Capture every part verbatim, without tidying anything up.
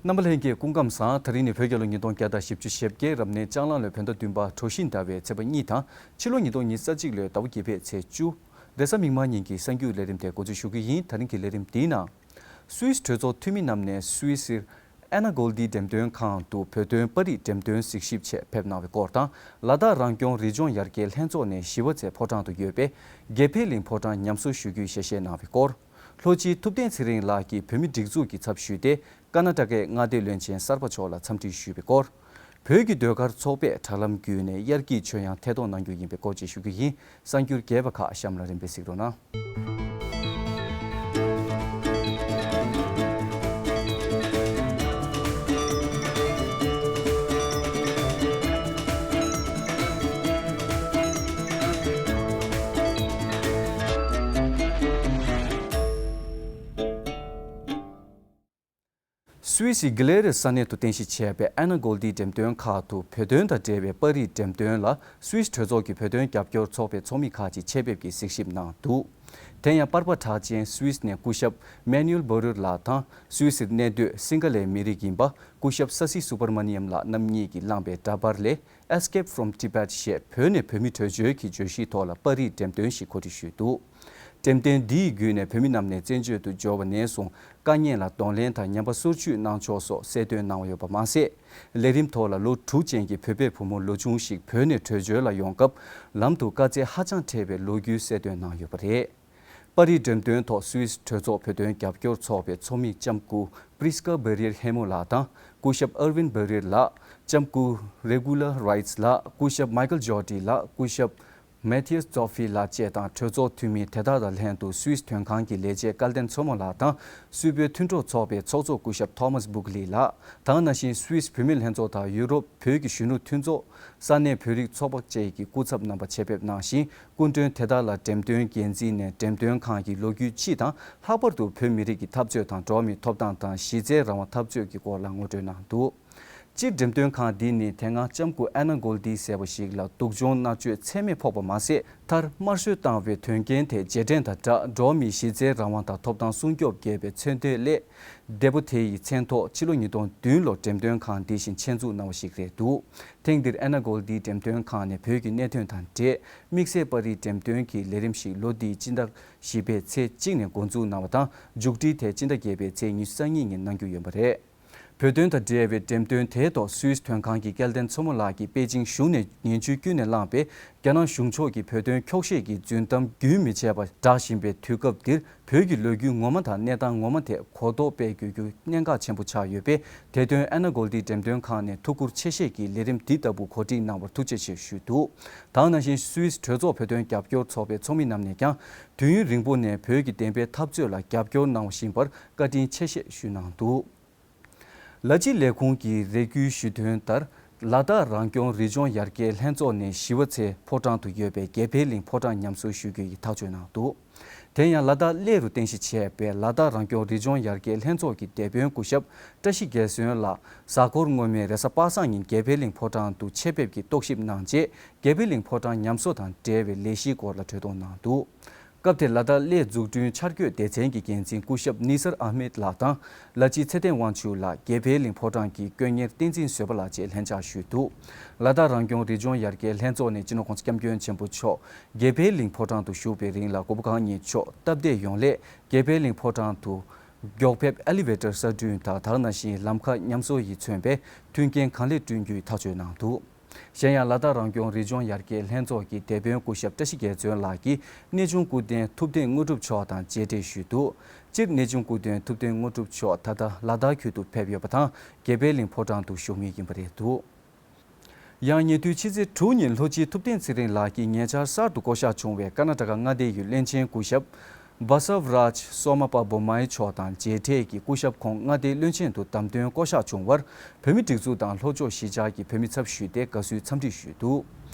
རྣམ་པ་ལྷན་རྒྱས་སྐུ་ཁམས་བཟང་། ད་རིང་ནི་བོད་རྒྱལ་ལོ་ཉིས་སྟོང་བརྒྱ་དང་བཞི་བཅུ་ཞེ་བརྒྱད། རབ་གནས་ལྕགས་གླང་ལོའི་བོད་ཟླ་བདུན་པ་གྲོ་བཞིན་ཟླ་བའི་ཚེས་པ་གཉིས་དང་། ཕྱི་ལོ་ཉིས་སྟོང་ཉི་ཤུ་རྩ་གཅིག་ལོའི་ཟླ་བ་བརྒྱད་པའི་ཚེས་བཅུ། རེས་གཟའ་མིག་དམར་ཉིན་གྱི་གསར་འགྱུར་ལས་རིམ་དེ་འགོ་འཛུགས་ཞུ་གི་ཡིན། ད་རིང་གི་ལས་རིམ་འདིའི་ནང་། སུད་སི་གྲོས་ཚོགས་འཐུས་མི་རྣམས་ནས་སུད་སིར་ཨེ་ན་གོལ་ཌི་འགྲེམས་སྟོན་ཁང་དུ་བོད་དོན་པར་རིས་འགྲེམས་སྟོན་གཟིགས་ཞིབ་ཆེད་ཕེབས་གནང་བའི་སྐོར་དང་། ལ་དྭགས་རང་སྐྱོང་རི་ལྗོངས་ཡར་རྒྱས་ལྷན་ཚོགས་ནས་ཞི་བ་འཚོའི་ཕོ་བྲང་དུ་ཡོད་པའི་དགེ་འཕེལ་གླིང་ཕོ་བྲང་ཉམས་གསོ་ཞུ་རྒྱུའི་ཞལ་བཞེས་གནང་བའི་སྐོར། ལྷོ་སྤྱི་ཐུབ་བསྟན་ཚེ་རིང་ལགས་ཀྱིས་བོད་མི་སྒྲིག་འཛུགས་ཀྱི་ཚབ་ཞུས་ཏེ། ཀར་ནཱ་ཊ་ཀའི་མངའ་སྡེ་བློན་ཆེན་གསར་པ་མཆོག་ལ་འཚམས་འདྲི་ཞུས་པའི་སྐོར། བོད་ཀྱི་ཟློས་གར་ཚོགས་པས་དྲ་ལམ་བརྒྱུད་ནས་དབྱར་སྐྱིད་ཆོས་དབྱངས་ཐད་གཏོང་གནང་རྒྱུ་ཡིན་པའི་སྐོར་བཅས་ཞུ་རྒྱུ་ཡིན། གསར་འགྱུར་རྒྱས་པ་ཁག་གཤམ་ལ་རིམ་པས་གཟིགས་རོགས་གནང་། སུད་སི་གྷི་ལེ་རེ་ས་གནས་དུ་རྟེན་གཞི་བྱས་པའི་ཨེ་ན་གོལ་ཌི་འགྲེམས་སྟོན་ཁང་དུ་བོད་དོན་དང་འབྲེལ་བའི་པར་རིས་འགྲེམས་སྟོན་ལ་སུད་སི་གྲོས་ཚོགས་ཀྱི་བོད་དོན་རྒྱབ་སྐྱོར་ཚོགས་པའི་ཚོགས་མི་ཁག་ཅིག་ཆེད་ཕེབས་ཀྱིས་གཟིགས་ཞིབ་གནང་འདུག། དེ་ཡང་པར་པ་གྲགས་ཅན་སུད་སི་ནས་སྐུ་ཞབས་མེ་ནུ་ཨེལ་བྷོ་རེར་ལགས་དང་། སུད་སིར་གནས་སྡོད་སིང་ག་ལའི་མི་རིགས་ཡིན་པ་སྐུ་ཞབས་ས་སི་སུ་བྷར་མ་ནི་ཡམ་ལགས་རྣམ་གཉིས་ཀྱིས་བླངས་པའི་འདྲ་པར་ལས། Escape from Tibet ཞེས་བོད་ནས་བོད་མི་བྲོས་བྱོལ་གྱི་བརྗོད་གཞིའི་ཐོག་ལ་པར་རིས་འགྲེམས་སྟོན་ཞིག་གོ་སྒྲིག་ཞུས་འདུག། འགྲེམས་སྟོན་འདིའི་བརྒྱུད་ནས་བོད་མི་རྣམས་ནས་བཙན་བྱོལ་དུ་འབྱོར་བ་ནས་བཟུང་དཀའ་ངལ་ལ་གདོང་ལེན་དང་ཉམས་པ་སོར་ཆུད་གནང་ཕྱོགས་སོགས་གསལ་སྟོན་གནང་བ་ཡོད་པ་མ་ཟད། ལས་རིམ་ཐོག་ལ་ལོ་དྲུག་ཅན་གྱི་བོད་པའི་བུ་མོ་ལོ་ཆུང་ཞིག་བོད་ནས་བྲོས་བྱོལ་ལ་ཡོང་སྐབས་ལམ་དུ་དཀའ་ཚེགས་ཧ་ཅང་འཕྲད་པའི་ལོ་རྒྱུས་གསལ་སྟོན་གནང་ཡོད་པ་རེད། པར་རིས་འགྲེམས་སྟོན་ཐོག་སུད་སི་གྲོས་ཚོགས་བོད་དོན་རྒྱབ་སྐྱོར་ཚོགས་པའི་ཚོགས་མི་ལྕམ་སྐུ་པྲིས་ཀ་བེ་རིར་ཧེ་མོ་ལགས་དང་། སྐུ་ཞབས་ཨར་ཝིན་བེ་རིར་ལགས། ལྕམ་སྐུ་རེ་གུ་ལ་རའིས་ལགས། སྐུ་ཞབས་མའི་ཀལ་ཇོ་ཏི་ལགས། སྐུ་ཞབས་མེ་ཐི་ཡས་ཛོ་ཧྥི་ལགས་བཅས་དང་། གྲོས་ཚོགས་འཐུས་མི་དེ་དག་དང་ལྷན་དུ་སུད་སི་དོན་ཁང་གི་ལས་བྱེད་སྐལ་ལྡན་མཚོ་མོ་ལགས་དང་། སུད་བོད་མཐུན་གྲོགས་ཚོགས་པའི་ཚོགས་གཙོ་སྐུ་ཞབས་ཐོ་མཱས་བུག་ལི་ལགས། དེ་ནང་བཞིན་སུད་སི་བུད་མེད་ལྷན་ཚོགས་དང་ཡུ་རོབ་བོད་ཀྱི་གཞོན་ནུ་མཐུན་ཚོགས། ས་གནས་བོད་རིགས་ཚོགས་པ་བཅས་ཀྱི་སྐུ་ཚབ་རྣམ་པ་ཆེད་ཕེབས་གནང་ཞིང་། སྐུ་མགྲོན་དེ་དག་ལ་འགྲེམས་སྟོན་འགན་འཛིན་ནས་འགྲེམས་སྟོན་ཁང་གི་ལོ་རྒྱུས་སྤྱི་དང་། ལྷག་པར་དུ་བོད་མི་རིགས་ཀྱི་འཐབ་རྩོད་དང་། འགྲོ་བ་མིའི་ཐོབ་ཐང་དང་། གཞི་རྩའི་རང་དབང་འཐབ་རྩོད་ཀྱི་སྐོར་ལ་ངོ་སྤྲོད་གནང་འདུག། སྤྱིར་འགྲེམས་སྟོན་ཁང་འདི་ནི་དེ་སྔ་ལྕམ་སྐུ་ཨེ་ན་གོལ་ཌི་ཟེར་བ་ཞིག་ལ་སྡུག་སྦྱོང་མནར་གཅོད་ཚད་མེད་ཕོག་པ་མ་ཟད། མཐར་དམར་གསོད་བཏང་བའི་དོན་རྐྱེན་དེ་རྗེས་དྲན་དང་སྦྲགས། འགྲོ་བ་མིའི་གཞི་རྩའི་རང་དབང་དང་ཐོབ་ཐང་སྲུང་སྐྱོབ་རྒྱས་པའི་མཚོན་དོན་སླད། བདེ་པོ་དེ་ཡི་མཚན་ཐོག་ཕྱི་ལོ་ཉིས་སྟོང་བདུན་ལོར་འགྲེམས་སྟོན་ཁང་འདི་བཞིན་ཆེད་འཛུགས་གནང་བ་ཞིག་རེད་འདུག། ཐེངས་འདིར་ཨེ་ན་གོལ་ཌི་འགྲེམས་སྟོན་ཁང་ནས་བོད་ཀྱི་གནད་དོན་དང་འབྲེལ་དམིགས་བསལ་པར་རིས་འགྲེམས་སྟོན་གྱི་ལས་རིམ་ཞིག་ལོ་འདིའི་སྤྱི་ཟླ་བཞི་པའི་ཚེས་གཅིག་ནས་འགོ་འཛུགས་གནང་བ་དང་། མཇུག་སྒྲིལ་དེ་སྤྱི་ཟླ་བརྒྱད་པའི་ཚེས་ཉི་ཤུ་རྩ་གཉིས་ཉིན་གནང་རྒྱུ་ཡིན་པ་རེད། བོད་དོན་དང་འབྲེལ་བའི་འགྲེམས་སྟོན་དེའི་ཐོག་སུད་སི་དོན་ཁང་གི་སྐལ་ལྡན་མཚོ་མོ་ལགས་ཀྱིས་པེ་ཅིང་གཞུང་ནས་ངན་བྱུས་བསྐྱུར་ནས་བླངས་པའི་རྒྱ་ནག་གཞུང་ཕྱོགས་ཀྱི་བོད་དོན་འཁྱོག་བཤད་ཀྱི་རྫུན་གཏམ་རྒྱུན་མི་ཆད་པར་བསྒྲགས་བཞིན་པའི་དུས་སྐབས་འདིར། བོད་ཀྱི་ལོ་རྒྱུས་ངོ་མ་དང་གནས་སྟངས་ངོ་མ་ཐད་གོ་རྟོགས་སྤེལ་དགོས་རྒྱུ་གནད་འགག་ཆེན་པོ་ཆགས་ཡོད་པས། དེ་དོན་ཨེ་ན་གོལ་ཌི་འགྲེམས་སྟོན་ཁང་ནས་ཐུགས་ཁུར་ཆེ་བཞེས་ཀྱིས་ལས་རིམ་འདི་ལྟ་བུ་གོ་སྒྲིག་གནང་བར་ཐུགས་རྗེ་ཆེ་ཞུས་འདུག། དེ་ནང་བཞིན་སུད་སི་གྲོས་ཚོགས་བོད་དོན་རྒྱབ་སྐྱོར་ཚོགས་པའི་ཚོགས་མི་རྣམས་ནས་ཀྱང་། དུས་ཡུན་རིང་པོ་ནས་བོད་ཀྱི་བདེན་པའི་འཐབ་རྩོད་ལ་རྒྱབ་སྐྱོར་གནང་བཞིན་པར་བཀའ་དྲིན་ཆེ་ཞེས་ཞུས་གནང་འདུག། ལ་སྤྱི་ལས་ཁུངས་ཀྱིས་རེ་སྐུལ་ཞུས་དོན་ལྟར། ལ་དྭགས་རང་སྐྱོང་རི་ལྗོངས་ཡར་རྒྱས་ལྷན་ཚོགས་ནས་ཞི་བ་འཚོའི་ཕོ་བྲང་དུ་ཡོད་པའི་དགེ་འཕེལ་གླིང་ཕོ་བྲང་ཉམས་གསོ་ཞུ་རྒྱུ་ཡིན་ཐག་གཅོད་གནང་འདུག། དེ་ཡང་ལ་དྭགས་གླེ་རུ་རྟེན་གཞི་བྱས་པའི་ལ་དྭགས་རང་སྐྱོང་རི་ལྗོངས་ཡར་རྒྱས་ལྷན་ཚོགས་ཀྱི་དེད་དཔོན་སྐུ་ཞབས་བཀྲ་ཤིས་རྒྱལ་བཙུན་ལགས་གཟའ་འཁོར་སྔོན་མའི་རེས་གཟའ་པ་སངས་ཉིན་དགེ་འཕེལ་གླིང་ཕོ་བྲང་དུ་ཆེད་ཕེབས་ཀྱིས་རྟོག་ཞིབ་གནང་རྗེས། དགེ་འཕེལ་གླིང་ཕོ་བྲང་ཉམས་གསོ་དང་འབྲེལ་བའི་ལས་གཞིའི་སྐོར་ལ་གྲོས་བསྡུར་གནང་འདུག། སྐབས་དེར་ལ་དྭགས་གླེ་འཛུགས་སྐྲུན་འཆར་འགོད་སྡེ་ཚན་གྱི་འགན་འཛིན་སྐུ་ཞབས་ནི་སར་ཨ་མེད་ལགས་དང་། ལ་སྤྱི་ཚེ་བརྟན་དབང་ཕྱུག་ལགས། དགེ་འཕེལ་གླིང་ཕོ་བྲང་གི་དཀོན་གཉེར་བསྟན་འཛིན་བཟོད་པ་ལགས་བཅས་ལྷན་བཅར་ཞུས་འདུག། ལ་དྭགས་རང་སྐྱོང་རི་ལྗོངས་ཡར་རྒྱས་ལྷན་ཚོགས་ནས་སྤྱི་ནོར་༸གོང་ས་༸སྐྱབས་མགོན་ཆེན་པོ་མཆོག་དགེ་འཕེལ་གླིང་ཕོ་བྲང་དུ་བཞུགས་པའི་རིང་ལ་གོ་བོ་གང་ཉིད་མཆོག་སྟབས་བདེ་ཡོང་སླད། དགེ་འཕེལ་གླིང་ཕོ་བྲང་དུ་མགྱོགས་ཕེབས་ཨེ་ལི་ཝེ་ཊར་གསར་སྐྲུན་དང་། དེ་ནང་བཞིན་ལམ་ཁ་ཉམས་གསོ་ཡིས་མཚོན་པའི་མཐུན་རྐྱེན་གང་ལེགས་བསྐྲུན་རྒྱུའི་ཐག་གཅོད་གནང་འདུག། གཞན་ཡང་ལ་དྭགས་རང་སྐྱོང་རི་ལྗོངས་ཡར་རྒྱས་ལྷན་ཚོགས་ཀྱི་དེད་དཔོན་སྐུ་ཞབས་བཀྲ་ཤིས་རྒྱལ་བཙུན་ལགས་ཀྱིས་གནས་ཆུང་སྐུ་རྟེན་ཐུབ་བསྟན་དངོས་གྲུབ་མཆོག་དང་མཇལ་འཕྲད་ཞུས་འདུག། སྤྱིར་གནས་ཆུང་སྐུ་རྟེན་ཐུབ་བསྟན་དངོས་གྲུབ་མཆོག་ད་ལྟ་ལ་དྭགས་ཁུལ་དུ་ཕེབས་ཡོད་པ་དང་། དགེ་འཕེལ་གླིང་ཕོ་བྲང་དུ་བཞུགས་མུས་ཡིན་པ་རེད་འདུག། ཡང་ཉེ་དུས་ཕྱི་ཚེས་དྲུག་ཉིན་ལྷོ་སྤྱི་ཐུབ་བསྟན་ཚེ་རིང་ལགས་ཀྱིས་ཉེ་ཆར་གསར་དུ་བསྐོ་གཞག་བྱུང་བའི་ཀར་ནཱ་ཊ་ཀ་མངའ་སྡེ་ཡི་བློན་ཆེན་སྐུ་ཞབས་བྷ་སབ་རཱཇ་སོ་མ་པ་བོ་མའི་མཆོག་དང་མཇལ་འཕྲད་ཀྱིས་སྐུ་ཞབས་ཁོང་མངའ་སྡེའི་བློན་ཆེན་དུ་བདམས་ཐོན་བསྐོ་གཞག་བྱུང་བར། བོད་མིའི་སྒྲིག་འཛུགས་དང་ལྷོ་ཕྱོགས་གཞིས་ཆགས་ཀྱི་བོད་མི་ཚབ་ཞུས་ཏེ་དགའ་བསུའི་འཚམས་འདྲི་ཞུས་འདུག།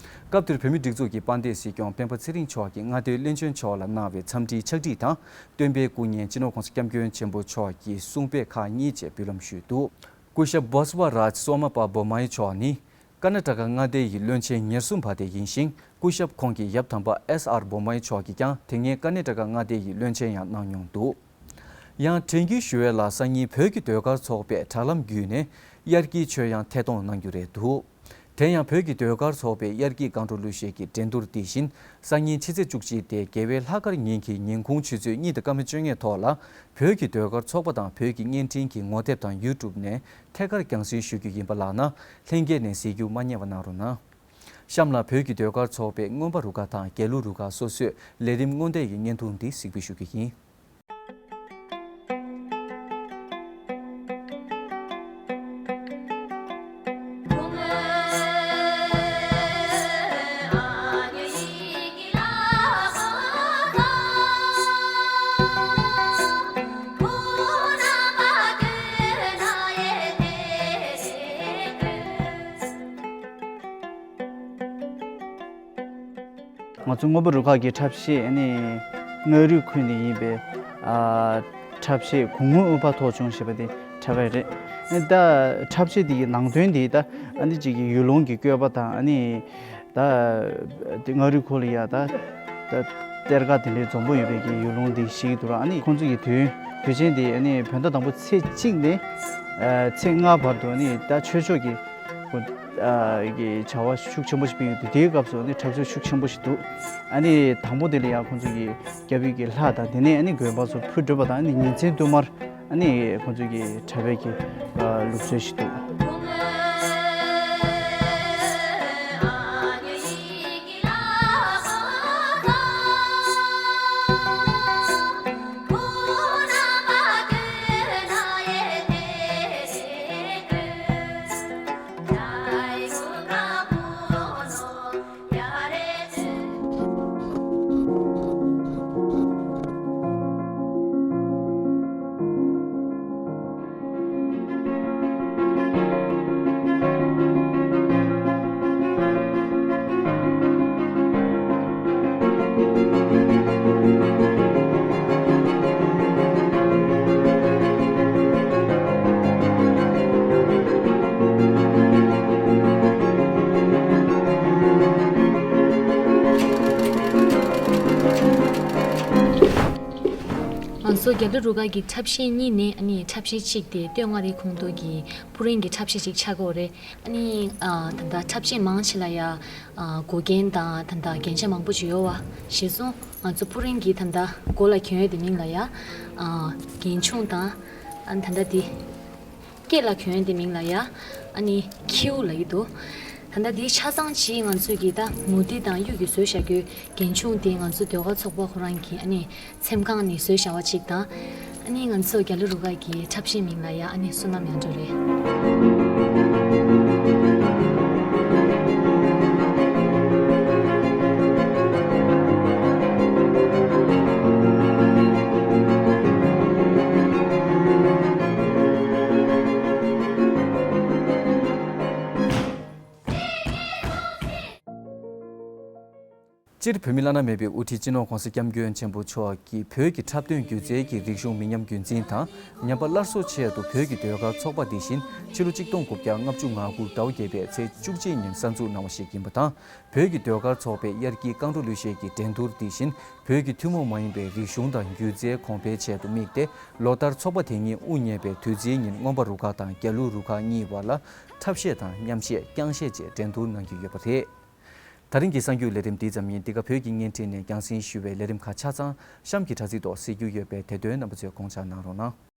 སྐབས་དེར་བོད་མིའི་སྒྲིག་འཛུགས་ཀྱི་དཔལ་ལྡན་སྲིད་སྐྱོང་སྤེན་པ་ཚེ་རིང་མཆོག་གིས་མངའ་སྡེའི་བློན་ཆེན་མཆོག་ལ་གནང་བའི་འཚམས་འདྲིའི་ཕྱག་བྲིས་དང་། སྟོན་པའི་སྐུ་བརྙན། སྤྱི་ནོར་༸གོང་ས་༸སྐྱབས་མགོན་ཆེན་པོ་མཆོག་གི་གསུང་དཔེ་ཁག་གཉིས་བཅས་འབུལ་ལམ་ཞུས་འདུག། སྐུ་ཞབས་བྷ་སབ་རཱཇ་སོ་མ་པ་བོ་མའི་མཆོག་ནི། ཀར་ནཱ་ཊ་ཀ་མངའ་སྡེ་ཡི་བློན་ཆེན་ཉེར་གསུམ་པ་དེ་ཡིན་ཞིང་། སྐུ་ཞབས་ཁོང་གི་ཡབ་དམ་པ་ཨེས་ཨར་བོ་མའི་མཆོག་གིས་ཀྱང་དེ་སྔའི་ཀར་ནཱ་ཊ་ཀ་མངའ་སྡེ་ཡི་བློན་ཆེན་ཡང་གནང་མྱོང་འདུག། ཡང་དྲན་སྐུལ་ཞུ་ཡས་ལ་སང་ཉིན་བོད་ཀྱི་ཟློས་གར་ཚོགས་པས་དྲ་ལམ་བརྒྱུད་ནས་དབྱར་སྐྱིད་ཆོས་དབྱངས་ཐད་གཏོང་གནང་རྒྱུ་རེད་འདུག་དེ་ཡང་བོད་ཀྱི་ཟློས་གར་ཚོགས་པའི་དབྱར་སྐྱིད་སྒང་དྲུག་གླུ་གཞས་ཀྱི་འགྲན་བསྡུར་འདི་བཞིན་སང་ཉིན་ཕྱི་ཚེས་བཅུ་གཅིག་སྟེ་རྒྱལ་བའི་ལྷག་དཀར་ཉིན་གྱི་ཉིན་གུང་ཆུ་ཚོད་གཉིས་དང་སྐར་མ་བཅོ་ལྔའི་ཐོག་ལ་བོད་ཀྱི་ཟློས་གར་ཚོགས་པ་དང་བོད་ཀྱི་བརྙན་འཕྲིན་གྱི་ངོ་དེབ་དང་ཡུ་ཊུབ་ནས་ཐད་ཀར་རྒྱང་སྲིང་ཞུ་རྒྱུ་ཡིན་པ་ལགས་ན་ལྷན་རྒྱས་ནས་གཟིགས་རྒྱུ་མ་བསྙེལ་བ་གནང་རོགས་གནང་། གཤམ་ལ་བོད་ཀྱི་ཟློས་གར་ཚོགས་པའི་རྔོན་པ་རུ་ཁག་དང་རྒྱལ་གླུ་རུ་ཁག་སོ་སོས་ལས་རིམ་སྔོན་འདས་ཀྱི་བརྙན་ཐུང་འདི་གཟིགས་འབུལ་ཞུ་རྒྱུ་ཡིན། ང་ཚོ་རྔོན་པ་རུ་ཁག་གི་འཁྲབ་གཞས་ཨ་ནི་མངའ་རིས་ཁུལ་ནས་ཡིན་པའི་ཨ་འཁྲབ་གཞས་གུང་ངུ་ཨུ་ཕ་ཐོག་བྱུང་ཞེས་པ་དེ་འཁྲབ་པ་རེད། ཨ་ནི་ད་འཁྲབ་གཞས་དེ་ཡི་ནང་དོན་དེ་ད་ཨ་ནི་གཅིག་གི་ཡུལ་ལུང་གི་བཀོད་པ་དང་ཨ་ནི་ད་དེ་མངའ་རིས་ཁུལ་ལ་ཡ་ད་ད་གཏེར་ཁ་དེ་འདྲའི་འཛོམས་པོ་ཡོད་པའི་གི་ཡུལ་ལུང་དེ་ཞིག་འདུག་ར། ཨ་ནི་ཁོང་ཚོ་གི་དུས་དུས་ཆེན་དེ་ཨ་ནི་བོད་ཟླ་དང་པོ་ཚེས་གཅིག་ནས་ཨ་ཚེས་ལྔ་བར་དུ་ཨ་ནི་ད་ཆོས་ཕྱོགས་ཀྱི་ཨ་གི་བྱ་བ་ཤུགས་ཆེན་པོ་ཞིག་སྤེལ་ཡོད་འདུག་དེའི་སྐབས་སུ་ཨ་ནི་འཁྲབ་སྟོན་ཤུགས་ཆེན་པོ་ཞིག་འདུག་ཨ་ནི་དང་པོ་དེ་ལ་ཡང་ཁོང་ཚོ་གི་སྐྱབས་ཡུལ་གྱི་ལྷ་དང་དེ་ནས་ཨ་ནི་དགོན་པ་སོགས་ཕུལ་གྲུབ་པ་དང་ཨ་ནི་ཉིན་མཚན་བསྟུད་མར་ཨ་ནི་ཁོང་ཚོ་གི་འཁྲབ་པའི་གི་ལུགས་སྲོལ་ཞིག་འདུག་ང་ཚོ་རྒྱབ་ལོགས་རུ་ཁག་གི་འཁྲབ་གཞས་གཉིས་ནས་ཨ་ནི་འཁྲབ་གཞས་གཅིག་དེ་སྟོད་མངའ་རིས་ཁོངས་གཏོགས་ཀྱི་སྤུ་རིང་གི་འཁྲབ་གཞས་ཅིག་ཆགས་ཀྱི་ཡོད་རེད། ཨ་ནི་ཨ་ད་ལྟ་འཁྲབ་གཞས་མང་ཆེ་ལ་ཡ་ཨ་འགོག་རྐྱེན་དང་ད་ལྟ་རྒྱན་ཆ་མང་པོ་ཅིག་ཡོད་པ་གཞིར་བཟུང་ང་ཚོ་སྤུ་རིང་གི་ད་ལྟ་མགོ་ལ་གྱོན་ཡས་དེ་མིང་ལ་ཡ་ཨ་རྒྱན་ཆུང་དང་ཨ་ད་ལྟ་དེ། སྐེ་ལ་གྱོན་དེ་མིང་ལ་ཡ། ཨ་ནི་ཁྱེའུ་ལབ་ཀྱི་འདུག་ད་ལྟ་དེ་ཆ་ཚང་གཅིག་ང་ཚོས་ཀྱི་ད་མུ་ཏིག་དང་གཡུ་གི་བཟོས་བཞག་རྒྱུའི་རྒྱན་ཆུང་དེ་ང་ཚོ་ཟློས་གར་ཚོགས་པ་ཁོ་རང་གི་ཨ་ནི་ཚེམ་ཁང་ནས་བཟོས་བཞག་པ་གཅིག་དང་། ཨ་ནི་ང་ཚོ་རྒྱབ་ལོགས་རུ་ཁག་གི་འཁྲབ་གཞས་མིང་ལ་ཡ་ཨ་ནི་བསོད་ནམས་དབྱངས་སྒྲོན་རེད། སྤྱིར་བོད་མི་བླ་ན་མེད་པའི་དབུ་ཁྲིད་སྤྱི་ནོར་༧གོང་ས་༧སྐྱབས་མགོན་ཆེན་པོ་མཆོག་གིས་བོད་ཀྱི་འཁྲབ་སྟོན་སྒྱུ་རྩལ་གྱི་རིག་གཞུང་མི་ཉམས་རྒྱུན་འཛིན་དང་ཉམས་པ་སླར་གསོ་ཆེད་དུ་བོད་ཀྱི་ཟློས་གར་ཚོགས་པ་འདི་བཞིན་ཕྱི་ལོ་གཅིག་སྟོང་དགུ་བརྒྱ་ལྔ་བཅུ་ང་དགུ་ཟླ་བ་བརྒྱད་པའི་ཚེས་བཅུ་གཅིག་ཉིན་གསར་འཛུགས་གནང་བ་ཞིག་ཡིན་པ་དང་། བོད་ཀྱི་ཟློས་གར་ཚོགས་པའི་དབྱར་སྐྱིད་རྐང་བྲོ་གླུ་གཞས་ཀྱི་འགྲན་བསྡུར་འདི་བཞིན་བོད་ཀྱི་ཐུན་མོང་མ་ཡིན་པའི་རིག་གཞུང་དང་སྒྱུ་རྩལ་གོང་འཕེལ་ཆེད་དུ་དམིགས་ཏེ་ལོ་ལྟར་ཚོགས་པ་དེ་ཉིད་དབུ་བརྙེས་པའི་དུས་ཚིགས་ཉིན་རྔོན་པ་རུ་ཁག་དང་རྒྱལ་གླུ་རུ་ཁག་གཉིས་བར་ལ་འཁྲབ་གཞས་དང་མཉམ་གཞས་རྐྱང་གཞས་བཅས་འགྲན་བསྡུར་གནང་རྒྱུ་ཡོད་པ་རེད། ད་རིང་གི་གསར་འགྱུར་ལས་རིམ་འདི་ཙམ་ཡིན། འདི་ག་བོད་ཀྱི་བརྙན་འཕྲིན་ནས་རྒྱང་སྲིང་ཞུ་བའི་ལས་རིམ་ཁག་ཆ་ཚང་གཤམ་གྱི་དྲ་ཚིགས་ཐོག་གཟིགས་རྒྱུ་ཡོད་པས་དེ་དོན་རྣམ་པ་ཚོས་དགོངས་འཇགས་གནང་རོགས་གནང་།